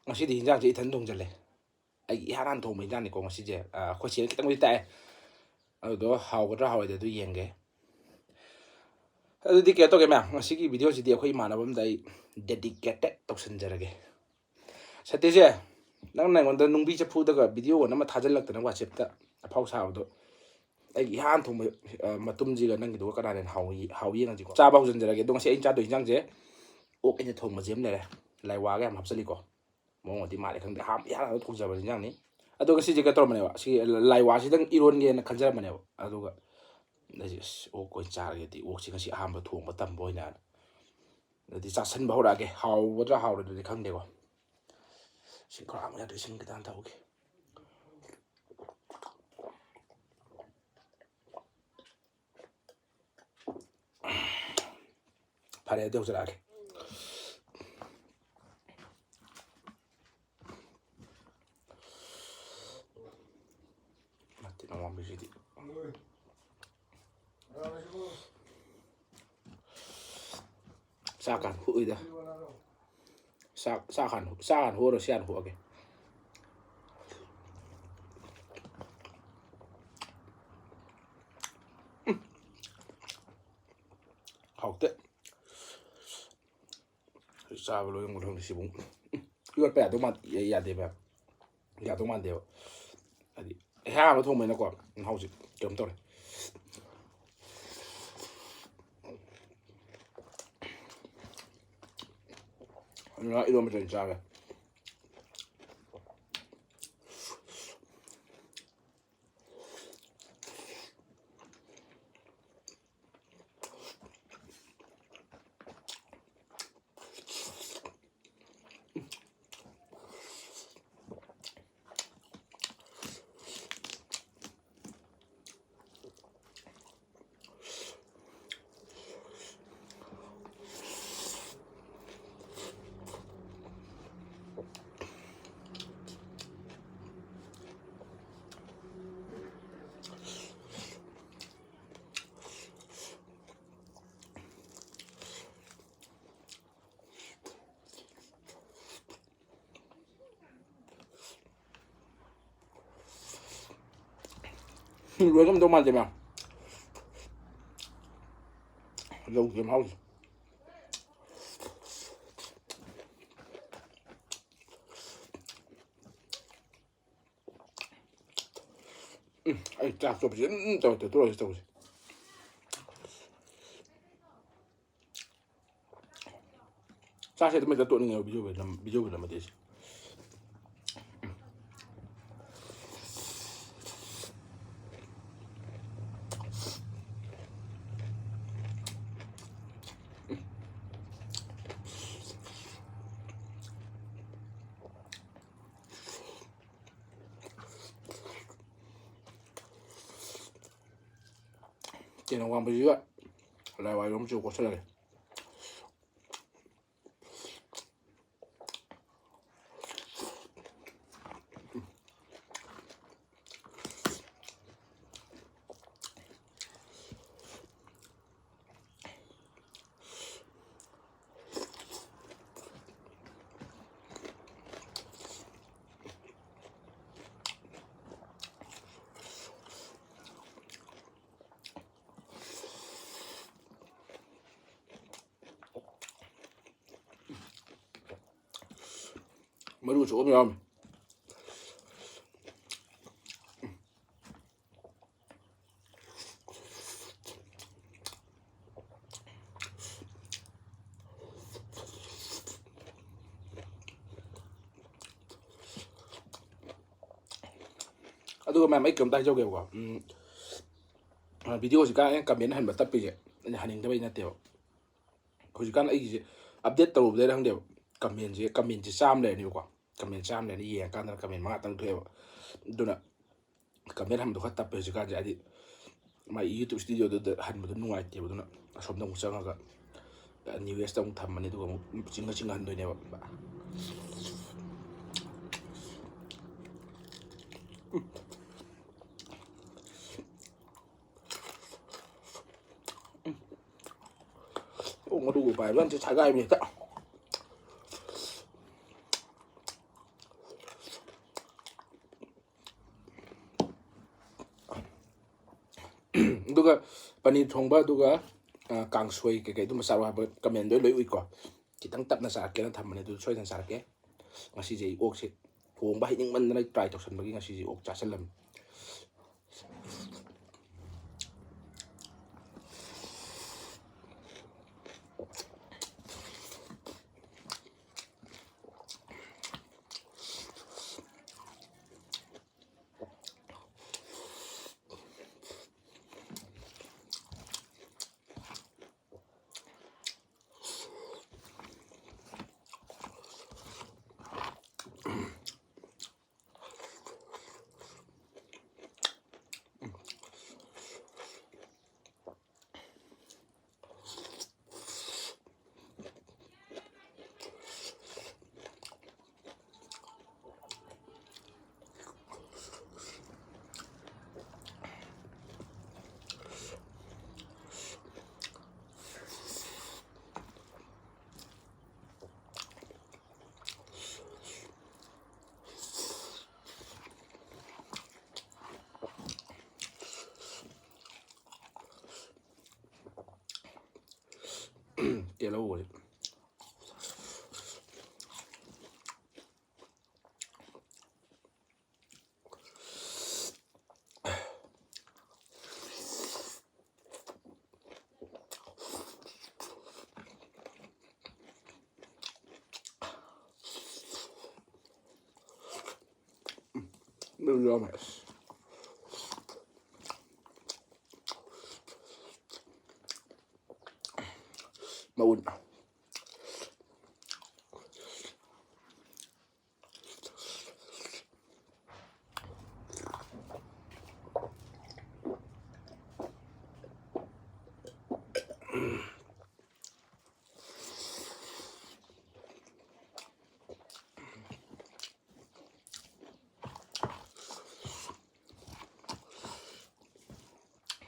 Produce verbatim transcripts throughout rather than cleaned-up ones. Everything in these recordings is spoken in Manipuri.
ꯉꯁꯤꯗꯤ ꯍꯤꯟꯖꯥꯡꯁꯦ ꯏꯊꯟ ꯊꯣꯡꯖꯜꯂꯦ꯫ ꯑꯩꯒꯤ ꯏꯍꯥꯟ ꯍꯥꯟꯅ ꯊꯣꯡꯕ ꯍꯤꯟꯖꯥꯡꯅꯤꯀꯣ ꯉꯁꯤꯁꯦ꯫ ꯑꯩꯈꯣꯏ ꯆꯦꯅ ꯈꯤꯇꯪꯕꯨꯗꯤ ꯇꯥꯛꯑꯦ꯫ ꯑꯗꯨꯗꯣ ꯍꯥꯎꯒꯗ꯭ꯔꯥ ꯍꯥꯎꯔꯣꯏꯗ꯭ꯔꯥ ꯑꯗꯨ ꯌꯦꯡꯒꯦ꯫ ꯑꯗꯨꯗꯤ ꯀꯩꯅꯣ ꯇꯧꯒꯦ ꯃꯌꯥꯝ, ꯉꯁꯤꯒꯤ ꯚꯤꯗꯤꯑꯣꯁꯤꯗꯤ ꯑꯩꯈꯣꯏ ꯏꯃꯥꯟꯅꯕ ꯑꯃꯗ ꯑꯩ dedicated ꯇꯧꯁꯟꯖꯔꯒꯦ꯫ ꯁꯇꯤꯁꯦ, ꯅꯪꯅ ꯑꯩꯉꯣꯟꯗ ꯅꯨꯡꯕꯤ ꯆꯐꯨꯗꯒ ꯚꯤꯗꯤꯑꯣ ꯑꯃ ꯊꯥꯖꯤꯜꯂꯛꯇꯅ WhatsApp-ꯇ ꯑꯐꯥꯎ ꯁꯥꯕꯗꯣ, ꯑꯩꯒꯤ ꯏꯍꯥꯟ ꯊꯣꯡꯕ, ꯑ, ꯃꯇꯨꯝꯁꯤꯒ ꯅꯪꯒꯤꯗꯨꯒ ꯀꯅꯥꯅ ꯍꯦꯟꯅ ꯍꯥꯎꯏ, ꯍꯥꯎꯏ ꯌꯦꯡꯉꯁꯤꯀꯣ꯫ ꯆꯥꯕ ꯍꯧꯖꯤꯟꯖꯔꯒꯦ꯫ ꯑꯗꯣ ꯉꯁꯤ ꯑꯩꯅ ꯆꯥꯗꯣꯏ ꯏꯟꯖꯥꯡꯁꯦ ꯑꯣꯛ ꯑꯩꯅ ꯊꯣꯡꯕꯁꯦ ꯑꯃ ꯂꯩꯔꯦ, ꯂꯥꯏꯋꯥꯒ ꯌꯥꯝ ꯍꯥꯞꯆꯜꯂꯤꯀꯣ꯫ ꯃꯑꯣꯡ ꯑꯃꯗꯤ ꯃꯥꯜꯂꯦ ꯈꯪꯗꯦ, ꯑꯍꯥꯟꯕ ꯏꯍꯥꯟ ꯍꯥꯟꯅ ꯊꯣꯡꯖꯕ ꯏꯟꯖꯥꯡꯅꯤ꯫ ꯑꯗꯣ ꯉꯁꯤꯁꯦ ꯀꯩꯅꯣ ꯇꯧꯔꯝꯕꯅꯦꯕ, ꯁꯤ ꯂꯥꯏꯋꯥꯁꯤꯗꯪ ꯏꯔꯣꯟꯒꯦꯅ ꯈꯟꯖꯔꯝꯕꯅꯦꯕ꯫ ꯑꯗꯨꯒ ꯑꯩꯁꯦ, "ꯑꯁ, ꯑꯣꯛ ꯑꯣꯏꯅ ꯆꯥꯔꯒꯦꯗꯤ, ꯑꯣꯛꯁꯦ ꯉꯁꯤ ꯑꯍꯥꯟꯕ ꯊꯣꯡꯕ ꯇꯝꯕ ꯑꯣꯏꯅ"꯫ ꯑꯗꯨꯗꯤ ꯆꯥꯁꯟꯕ ꯍꯧꯔꯛꯑꯒꯦ꯫ ꯍꯥꯎꯒꯗ꯭ꯔꯥ ꯍꯥꯎꯔꯣꯏꯗ꯭ꯔꯗꯤ ꯈꯪꯗꯦꯀꯣ꯫ ꯏꯁꯤꯡ ꯈꯔ ꯍꯥꯞꯄ ꯌꯥꯗ꯭ꯔꯦ, ꯏꯁꯤꯡ ꯈꯤꯇꯪ ꯊꯛꯎꯒꯦ꯫ ꯐꯔꯦ, ꯑꯗꯨ ꯌꯧꯖꯔꯛꯑꯒꯦ꯫ ꯃꯇꯤꯟ ꯑꯋꯥꯡꯕꯤꯁꯤꯗꯤ꯫ ꯆꯥꯛ ꯀꯥꯟ ꯍꯨꯏꯗ꯫ ꯆꯥꯛ, ꯆꯥꯛ ꯍꯥꯟꯅ, ꯆꯥꯛ ꯍꯥꯟꯅ ꯍꯨꯛꯑꯔꯣꯏ, ꯁꯤ ꯍꯥꯟꯅ ꯍꯨꯛꯑꯒꯦ꯫ ꯎꯝ꯫ ꯍꯥꯎꯇꯦ꯫ ꯆꯥꯕ ꯂꯣꯏ ꯉꯝꯒꯗ꯭ꯔ ꯈꯪꯗꯦ ꯁꯤꯕꯨ꯫ ꯎꯝ꯫ ꯌꯣꯠꯄ ꯌꯥꯗꯧ ꯃꯥꯟ-, ꯌꯥꯗꯦꯕ꯫ ꯌꯥꯗꯧ ꯃꯥꯟꯗꯦꯕ꯫ ꯍꯥꯏꯗꯤ ꯑꯍꯥꯟꯕ ꯊꯣꯡꯕꯅꯤꯅꯀꯣ, ꯃꯍꯥꯎꯁꯦ ꯀꯩꯅꯣꯝ ꯇꯧꯔꯦ꯫ ꯑꯗꯨꯅ ꯏꯔꯣꯟꯕꯁꯦ ꯑꯣꯏꯅ ꯆꯥꯒꯦ꯫ ꯂꯣꯏꯔꯝꯗꯧ ꯃꯥꯟꯗꯦ ꯃꯌꯥꯝ꯫ ꯂꯧꯒꯤ ꯃꯍꯥꯎꯁꯦ꯫ ꯎꯝ, ꯑꯩ ꯆꯥꯛ ꯆꯣꯞꯄꯁꯦ ꯑꯗꯨꯝ ꯇꯧꯔ ꯇꯧꯔ ꯇꯧꯔꯁꯦ꯫ ꯆꯥꯛꯁꯦ ꯑꯗꯨꯝ ꯍꯦꯛꯇ ꯇꯣꯠꯅꯤꯡꯉꯦꯕ ꯚꯤꯗꯤꯑꯣꯒꯤ ꯅꯝ-, ꯚꯤꯗꯤꯑꯣꯒꯤ ꯅꯝꯃꯗꯤ ꯑꯩꯁꯦ꯫ ꯆꯦꯅ ꯋꯥꯡꯕꯁꯤꯒ ꯂꯥꯏꯋꯥꯏꯔꯣꯝꯁꯨ ꯀꯣꯠꯁꯜꯂꯒꯦ꯫ ꯃꯔꯨꯁꯨ ꯑꯃ ꯌꯥꯎꯔꯝꯃꯤ꯫ ꯑꯗꯨꯒ ꯃꯌꯥꯝ, ꯑꯩ ꯀꯩꯅꯣꯝꯇ ꯍꯥꯏꯖꯧꯒꯦꯕꯀꯣ꯫ ꯎꯝ, ꯑ, ꯚꯤꯗꯤꯑꯣꯁꯤ ꯀꯥ ꯍꯦꯟꯅ ꯀꯃꯦꯟ ꯍꯟꯕ ꯇꯞꯄꯤꯁꯦ ꯑꯩꯅ ꯍꯟꯅꯤꯡꯗꯕꯩ ꯅꯠꯇꯦꯕ꯫ ꯍꯧꯖꯤꯛꯀꯥꯟ ꯑꯩꯒꯤꯁꯦ ꯑꯞꯗꯦꯠ ꯇꯧꯔꯨꯕꯗꯩꯔ ꯈꯪꯗꯦꯕ, ꯀꯃꯦꯟꯁꯦ, ꯀꯃꯦꯟꯁꯦ ꯆꯥꯝꯃ ꯂꯩꯔꯅꯤꯕꯀꯣ꯫ ꯀꯃꯦꯟ ꯆꯥꯝꯃ ꯂꯩꯔꯅꯤ, ꯌꯦꯡꯉꯀꯥꯟꯗ ꯀꯃꯦꯟ ꯃꯉꯥꯇꯪ ꯊꯣꯛꯑꯦꯕ꯫ ꯑꯗꯨꯅ ꯀꯃꯦꯟ ꯍꯟꯕꯗꯣ ꯈꯔ ꯇꯞꯄꯦ ꯍꯧꯖꯤꯛꯀꯥꯟꯁꯦ, ꯍꯥꯏꯗꯤ ꯃꯥꯏ YouTube ꯁ꯭ꯇꯨꯗꯤꯑꯣꯗꯨꯗ ꯍꯟꯕꯗꯣ ꯅꯨꯡꯉꯥꯏꯇꯦꯕ꯫ ꯑꯗꯨꯅ ꯑꯁꯣꯝꯗ ꯑꯃꯨꯛ ꯆꯪꯉꯒ ꯅ꯭ꯌꯨ ꯌꯔꯁꯇ ꯑꯃꯨꯛ ꯊꯝꯃꯅꯤ, ꯑꯗꯨꯒ ꯑꯃꯨꯛ ꯆꯤꯡꯉ ꯆꯤꯡꯉ ꯍꯟꯗꯣꯏꯅꯦꯕ꯫ ꯑꯣꯛ ꯃꯔꯨꯒ ꯄꯥꯏꯕ ꯑꯝꯇ ꯁꯥꯒꯥꯏꯕꯅꯤ ꯍꯦꯛꯇ꯫ ꯑꯗꯨꯒ ꯄꯅꯤꯔ ꯊꯣꯡꯕ, ꯑꯗꯨꯒ, ꯑ, ꯀꯥꯡꯁꯣꯏ ꯀꯩꯀꯩ ꯑꯗꯨꯝꯕ ꯆꯥꯔꯣ ꯍꯥꯏꯕ comment ꯂꯣꯏ ꯎꯏꯀꯣ꯫ ꯈꯤꯇꯪ ꯇꯞꯅ ꯆꯥꯔꯛꯀꯦꯅ ꯊꯝꯕꯅꯦ, ꯑꯗꯨ ꯁꯣꯏꯗꯅ ꯆꯥꯔꯛꯀꯦ꯫ ꯉꯁꯤꯁꯦ ꯑꯩ ꯑꯣꯛꯁꯦ ꯊꯣꯡꯕ ꯍꯩꯅꯤꯡꯃꯟꯗꯅ ꯑꯩ try ꯇꯧꯁꯟꯕꯒꯤ ꯉꯁꯤꯁꯦ ꯑꯣꯛ ꯆꯥꯁꯜꯂꯝꯃꯤ꯫ ꯇꯦꯜꯍꯧꯕꯁꯦ꯫ ꯃꯔꯨ ꯌꯥꯎꯔꯝꯃꯦ꯫ ꯑꯁ꯫ ꯃꯎꯟ꯫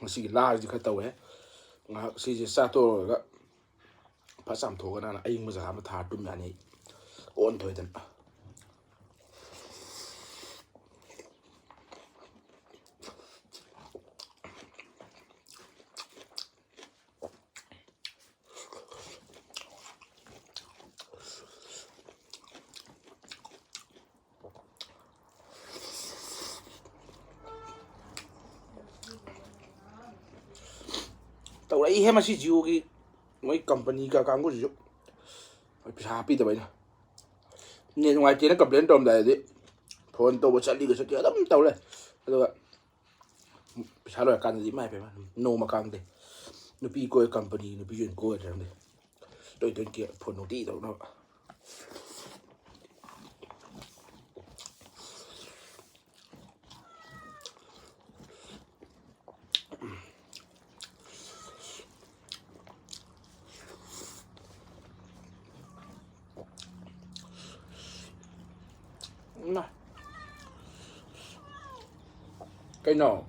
ꯉꯁꯤꯒꯤ ꯂꯥꯁꯤꯗꯤ ꯈꯔ ꯇꯧꯋꯦ꯫ ꯉꯥꯏꯍꯥꯛ ꯁꯤꯁꯦ ꯆꯥꯊꯣꯛꯑꯒ ꯐꯠ ꯆꯥꯝꯊꯣꯛꯑꯒ ꯅꯥꯟꯅ ꯑꯏꯪꯕ ꯖꯒꯥ ꯑꯃ ꯊꯥꯔ ꯇꯨꯝ ꯌꯥꯅꯤ ꯑꯩ꯫ ꯑꯣꯟꯊꯣꯏꯗꯅ꯫ ꯄꯨꯔꯛꯏꯍꯦ ꯃꯁꯤ ꯖꯤꯑꯣꯒꯤ ꯃꯣꯏ ꯀꯝꯄꯅꯤꯒ ꯀꯥꯡꯕꯨꯁꯤꯁꯨ꯫ ꯃꯣꯏ ꯄꯩꯁꯥ ꯍꯥꯞꯄꯤꯗꯕ ꯑꯩꯅ꯫ ꯅꯦꯠ ꯅꯨꯡꯉꯥꯏꯇꯦꯅ ꯀꯝꯄ꯭ꯂꯦꯟ ꯇꯧꯔꯝꯗꯥꯏꯗꯗꯤ ꯐꯣꯟ ꯇꯧꯕ ꯆꯠꯂꯤꯒ ꯆꯠꯀꯦ ꯑꯗꯨꯝ ꯇꯧ ꯂꯩ꯫ ꯑꯗꯨꯒ ꯄꯩꯁꯥ ꯂꯣꯏꯔꯀꯥꯟꯗꯗꯤ ꯏꯃꯥꯏ ꯄꯦꯝꯃ ꯅꯣꯡꯃ ꯀꯥꯡꯗꯦ꯫ ꯅꯨꯄꯤ ꯀꯣꯏ ꯀꯝꯄꯅꯤ ꯅꯨꯄꯤ ꯑꯣꯏꯅ ꯀꯣꯏꯗ꯭ꯔꯦ ꯈꯪꯗꯦ꯫ ꯇꯣꯏ ꯇꯣꯏ ꯀꯦ ꯐꯣꯟ ꯅꯨꯡꯇꯤ ꯇꯧꯅꯕ꯫ ꯏꯃꯥ꯫ ꯀꯩꯅꯣ?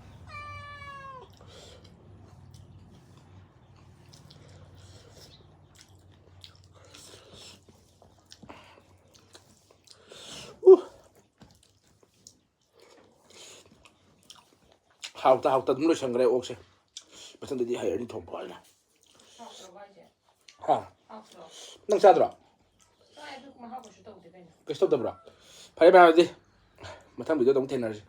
ꯎ꯫ ꯍꯥꯎꯇ ꯍꯥꯎꯇ ꯑꯗꯨꯝ ꯂꯣꯏꯁꯟꯈ꯭ꯔꯦ ꯑꯣꯛꯁꯦ꯫ ꯃꯊꯪꯗꯗꯤ ꯍꯩꯔꯅꯤ ꯊꯣꯡꯕ ꯍꯥꯏꯅ꯫ ꯍꯥꯎꯇ꯭ꯔꯕꯣ ꯍꯥꯏꯁꯦ? ꯍꯥ? ꯍꯥꯎꯇ꯭ꯔꯣ? ꯅꯪ ꯆꯥꯗ꯭ꯔꯣ? ꯆꯥꯏ, ꯑꯗꯨ ꯃꯍꯥꯎ ꯀꯩꯁꯨ ꯇꯧꯗꯦ ꯀꯩꯅꯣ꯫ ꯀꯩꯁꯨ ꯇꯧꯗꯕ꯭ꯔꯣ? ꯐꯔꯦ ꯐꯔꯦ, ꯑꯗꯨꯗꯤ ꯃꯊꯪ ꯚꯤꯗꯤꯑꯣꯗ ꯑꯃꯨꯛ ꯊꯦꯡꯅꯔꯁꯤ꯫